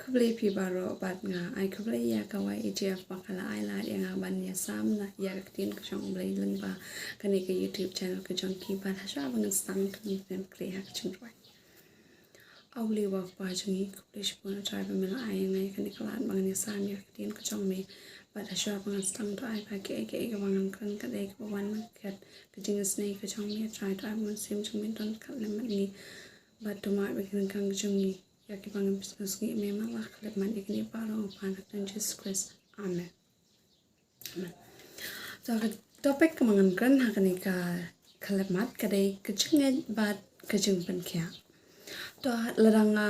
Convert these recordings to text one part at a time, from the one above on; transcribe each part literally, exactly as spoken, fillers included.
Khublei phi baroh bad nga ai khublei ïa ka Y A G F ba ka la ai lad ïa nga ban ïa sam na ïa ka ktien ka jong U Blei lyngba kane ka YouTube channel ka jong ki bad ha shuwa ba ngan sdang to ngin pynïaid ha ka jingrwai. A U Blei U Kpa jong ngi, khublei shibun A Trai ba me la ai ïa nga ïa kane ka lad ba ngan ïa sam ïa ka ktien ka jong me bad ha shuwa ba ngan sdang to ai ba kiei kiei kaba ngan kren ka dei kaba wan na ka jingïaseng ka jong me A Trai, to ai ba u Mynsiem jong me un don ryngkat lem bad ngi bad to map ïa ki jingkang ka jong ngi. Ïa kiba ngim pynsngewsih me, man la khyllipmat ïa kine baroh nga pan ha ka kyrteng Jisu Khrist. Amen. Amen. So ka topic kaba ngan kren ha kane ka khyllipmat ka dei ka jingngeit bad ka jingpynkhiah. To lada nga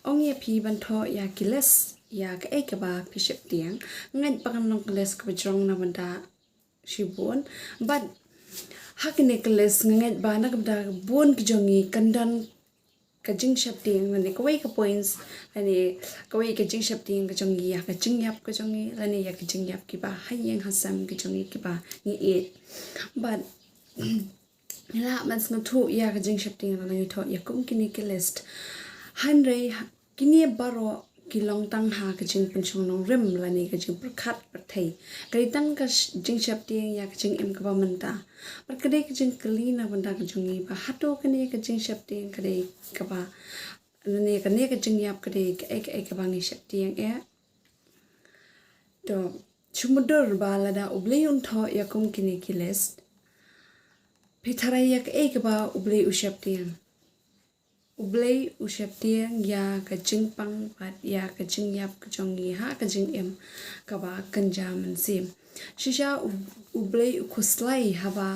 ong ïa phi ban thoh ïa ki list ïa kaei kaba phi sheptieng, nga ngeit ba kan long ka list kaba jrong na bynta shibun. Bad ha kane ka list nga ngeit ba na ka bynta bun ki jong ngi kan don ka jingsheptieng lane kawei ka points lane kawei ka jingsheptieng ka jong ngi ïa ka jingïap ka jong ngi lane ïa ka jingïap kiba ha ïing ha sem ka jong ngi kiba ngi ïeit. Bad ngi lah ban sngewthuh ïa ka jingsheptieng lada ngi thoh ïa kum kine ki list. Hynrei kine baroh ki long tang ha ka jingpynshong nongrim lane ka jingpyrkhat pyrthei. Ka dei tang ka jingsheptieng ïa ka jingim kaba mynta. Bad ka dei ka jingkylli na bynta ka jong ngi ba hato kane ka jingsheptieng ka dei kaba, lane kane ka jingïap ka dei kaei kaei kaba ngi sheptieng eh. To shu mutdur ba lada U Blei un thoh ïa kum kine ki list, phi tharai ïa kaei kaba U Blei u sheptieng. U Blei u sheptieng ïa ka jingpang bad ïa ka jingïap ka jong ngi ha ka jingim kaba kynja mynsiem. Shisha U Blei u khuslai haba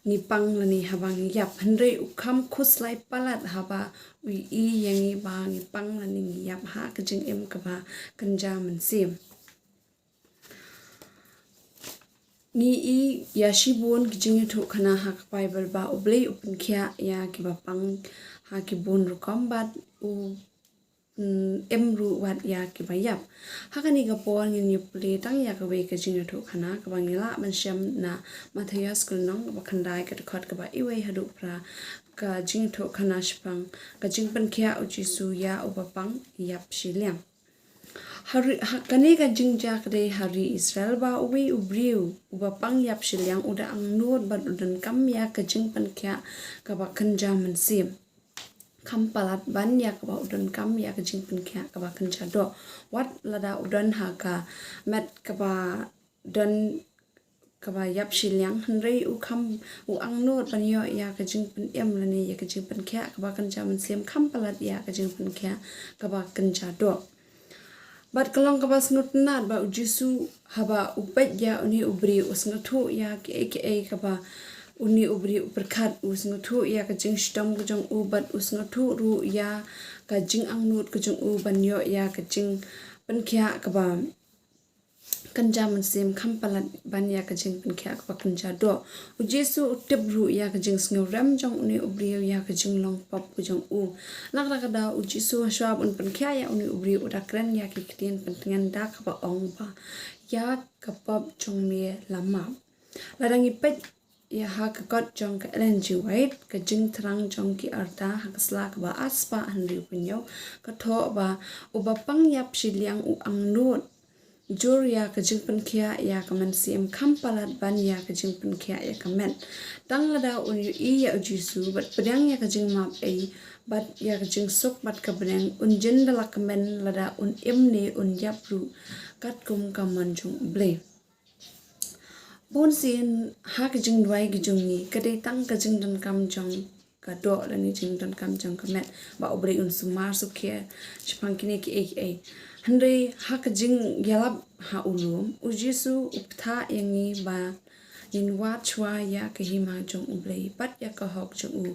ngi pang lane haba ngi ïap, hynrei u kham khuslai palat haba u ïohi ïa ngi ba ngi pang lane ngi ïap ha ka jingim kaba kynja mynsiem. Ngi i ïa shibun ki jingïathuhkhana ha ka Baibl ba U Blei u pynkhiah ïa kiba pang ha ki bun rukom bad u, mm, im ruh wat ïa kiba ïap. Ha kane ka por ngin ïa pule tang ïa kawei ka jingïathuhkhana kaba ngi lah ban shem na Mathaios ka lynnong kaba khyndai ka dkhot kaba iwei haduh phra, ka jingïathuhkhana shaphang ka jingpynkhiah U Jisu ïa uba pang ïap shiliang. Ha ri, ha kane ka jingjia ka dei ha ri Israel ba uwei u briew uba pang ïap shiliang u da angnud bad u donkam ïa ka jingpynkhiah kaba kynja mynsiem. Kham palat ban ïa kaba u donkam ïa ka jingpynkhiah kaba kynja doh. Wat lada u don ha ka met kaba don kaba ïap shiliang, hynrei u kham, u angnud ban ïoh ïa ka jingpynim lane ïa ka jingpynkhiah kaba kynja mynsiem kham palat ïa ka jingpynkhiah kaba kynja doh. Bad ka long kaba sngewtynnad ba U Jisu haba u peit ïa une u briew u sngewthuh ïa kiei kiei kaba une u briew u pyrkhat, u sngewthuh ïa ka jingshitom ka jong u bad u sngewthuh ruh ïa ka jingangnud ka jong u ban ïoh ïa ka jingpynkhiah kaba kynja mynsiem kham palat ban ïa ka jingpynkhiah kaba kynja doh. U Jisu u tip ruh ïa ka jingsngewrem jong une u briew ïa ka jinglong pop ka jong u. Lada ka da U Jisu ha shuwa ban pynkhiah ïa une u briew u da kren ïa ki ktien pyntngen da kaba ong ba ïa ka pop jong me la map. Lada ngi peit ïa ha ka kot jong ka Ellen G. White, ka jingthrang jong ki arta ha ka sla kaba arspah hynriewphew, ka thoh ba uba pang ïap shiliang u angnud jur ïa ka jingpynkhiah ïa ka mynsiem kham palat ban ïa ka jingpynkhiah ïa ka met. Tang lada un ïohi ïa U Jisu bad pdiang ïa ka jingmap ei bad ïa ka jingsuk bad ka bneng, un jin da la kmen lada un im ne un ïap ruh katkum ka mon jong U Blei. Bun sien ha ka jingduwai ka jong ngi ka dei tang ka jingdonkam jong ka doh lane jingdonkam jong ka met ba U Blei un sumar sukher shaphang kine kiei kiei. Hynrei ha ka jingïalap ha u lum, U Jisu u ktah ïa ngi ba ngin wad shuwa ïa ka hima jong U Blei bad ïa ka hok jong u.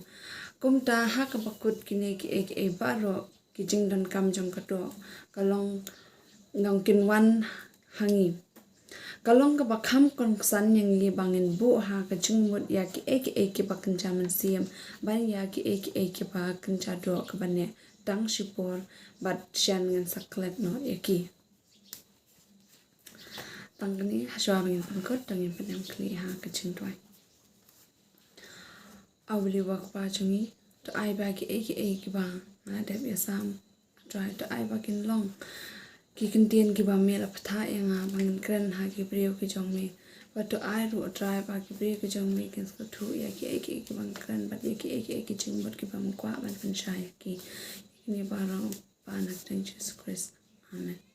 Kumta ha kaba kut kine kiei kiei baroh ki jingdonkam jong ka doh ka long nongkynwan ha ngi. Ka long kaba kham kongsan ïa ngi ba ngin buh ha ka jingmut ïa kiei kiei kiba kynja mynsiem ban ïa kiei kiei kiba kynja doh kaba neh tang shipor bad shen ngan sa klet noh ïa ki. Tang kane ha shuwa ba ngin pynkut to ngin pynïam khlieh ha ka jingduwai. A U Blei U Kpa jong ngi, to ai ba kiei kiei kiba nga dep ïa sam Trai, to ai ba kin long ki kyntien kiba me la pynthah ïa nga ba ngin kren ha ki briew ki jong me. Bad to ai ruh, Trai, ba ki briew ki jong me kin sngewthuh ïa kiei kiei kiba nga kren bad ïa kiei kiei ki jingmut kiba nga kwah ban pynshai ïa ki. Ïa kine baroh nga pan ha ka kyrteng Jisu Khrist. Amen.